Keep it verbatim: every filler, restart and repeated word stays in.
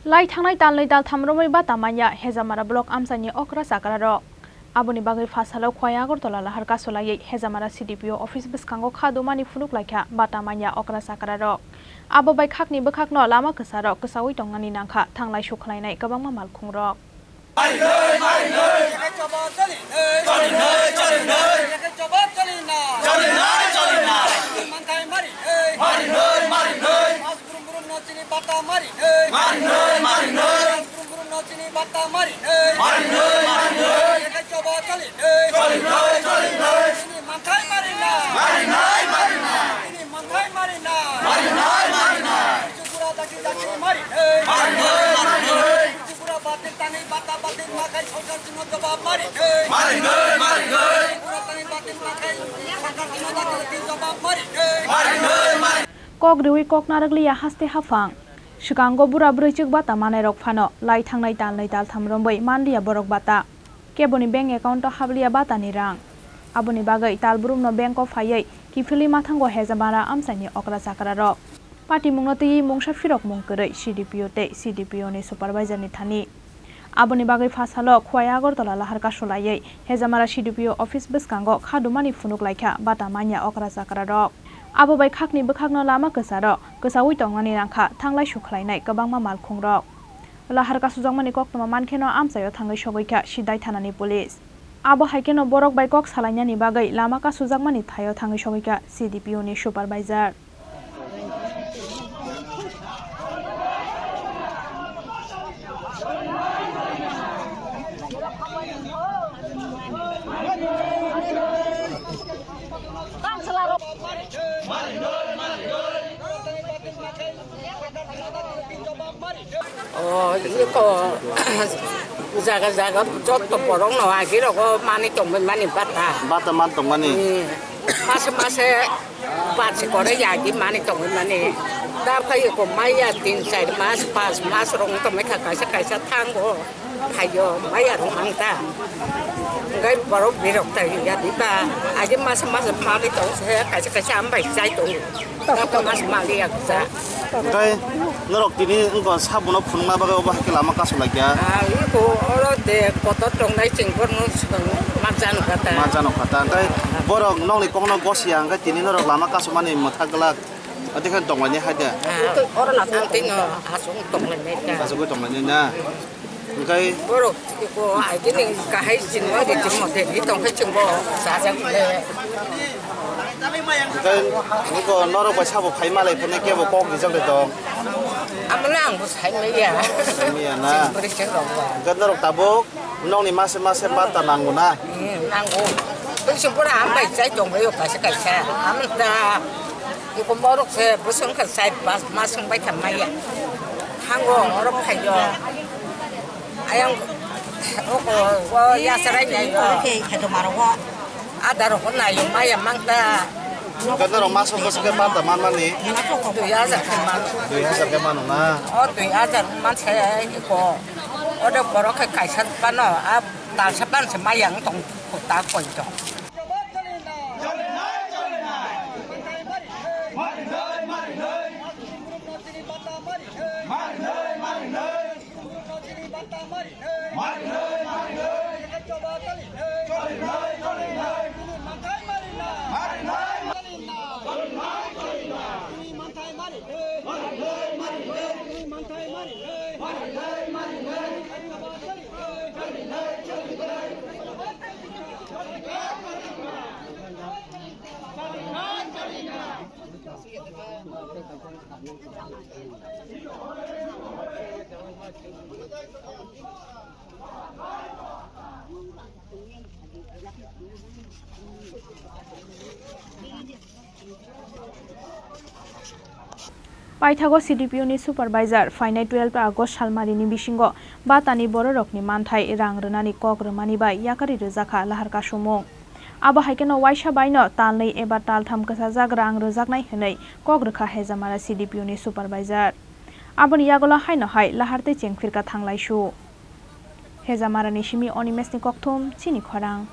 Lai thangnai talnwi taltham romwi bata manya Hejamara block amchaini okra chakrarok. Aboni bagwi pha salo Khowai Agartala lahar kasu laiwi Hejamara C D P O office bwskango kha dumani phunuk laikha bata manya okra chakrarok. Abo bai khakni bwkhakno lama kwcharo kwchaui tongnani nangkha thanglai sukhlainai kwbangma malkhungrok. Kok riwi kok narwkliya haste haphang. Swkango bura bwrwichwk bata mannairok phano lai thangnai talnwi taltham romwi manliya borok bata. Keboni bank account o habliya batani rang. Aboni bagwi tal brumno bank o phaiwi kiphilwi mathango Hejamara amchaini okra chakrarok. Patimungno twiwi mungsa phirokmung kwrwi C D P O tei C D P O ni supervisor ni thani. Aboni bagwi pha salo Khowai Agartala lahar kasu laiwi Hejamara C D P O office bwskango kha dumani phunuk laikha bata manya okra chakrarok. Abo bai khakni bwkhakno lama kwcharo kwchaui tongnani nangkha thanglai sukhlainai kwbangma malkhungrok. Lahar kasujakmani koktwma mankheno amchaio thangwi sogwikha Sidai thanani police. Abo haikheno borok bai kok salainani bagwi lama kasujakmani thaio thangwi sogwikha C D P O ni supervisor. O, iko jaga jaga jotto borok no agi rogo mani tongmani bata. Bata man tongmani. Hmm. Mase mase basi kore yagi mani tongmani. Da phai iko maya tin char mas, pas mas rong tongmai kha kaisa kaisa thango. Phaio, maya rok mang ta. Hwnkhe borok birok tai ya di ba. Agi masa masa mali tong se, kaisa kaisa ambai chai tong. Tamo masa mali ya kisa. Hwnkhe norok tini wngkha sabuno phunukna bagwi obo hai khe lama kasu laikya. Ah, iko oro de kotor tongnai chwng borno swkang ma jano kata. Ma jano kata. Hwnkhe borok nokni kokno gosiya hwnkhe tini norok lama kasumani mwthak glak. Ate khe tonglainai hai de. Ah, oro na tang tino asung tonglainai ta. Asugwi tonglainai na. Hwnkhe borok iko agini kahai chini wadi tongmo de, ni tongkhe chwngbo sajak le. Hwnkhe niko norok bai sabo phai malai phone kebo kok rijak de tong. Amole ang bo sai maya. Sai maya na. Chwng bwrwi chwng rok ba. Hwnkhe norok tabuk nokni mase mase bata nango na. Hmm, nango. Tei se pura ang bai chai tong bai o kaisa kaisa. Amon ta iko morok se bwswng kha chai pas mas wng bai kha maya. Hango oro phai yo. Ayang oko o ya sarai nai yo. Oro khe khe to maro o. Ada rok nai yo maya mang ta. Hwnkhe norok maso bwswk khe bata man mani? Dui hajar khe man. Dui hajar khe mano na? O dui hajar man se iko. Ode borok khe kaisa pano, a talsa panse mayang tong ta koi tong. Paithago C D P O ni supervisor phainai twelve August salmarini bisingo batani bororokni manthai rang rwnani kok rwmani bai yakari rwjakha lahar kasumung. Abo hai kheno waisa baino talnwi eba taltham kwchajak rang rwjaknai hwnwi kok rwkha Hejamara C D P O ni supervisor. Aboni yagulo haino hai lahar tei chengphirka thanglaisu. Hejamarani simi Onimesni kokthum chini khorang.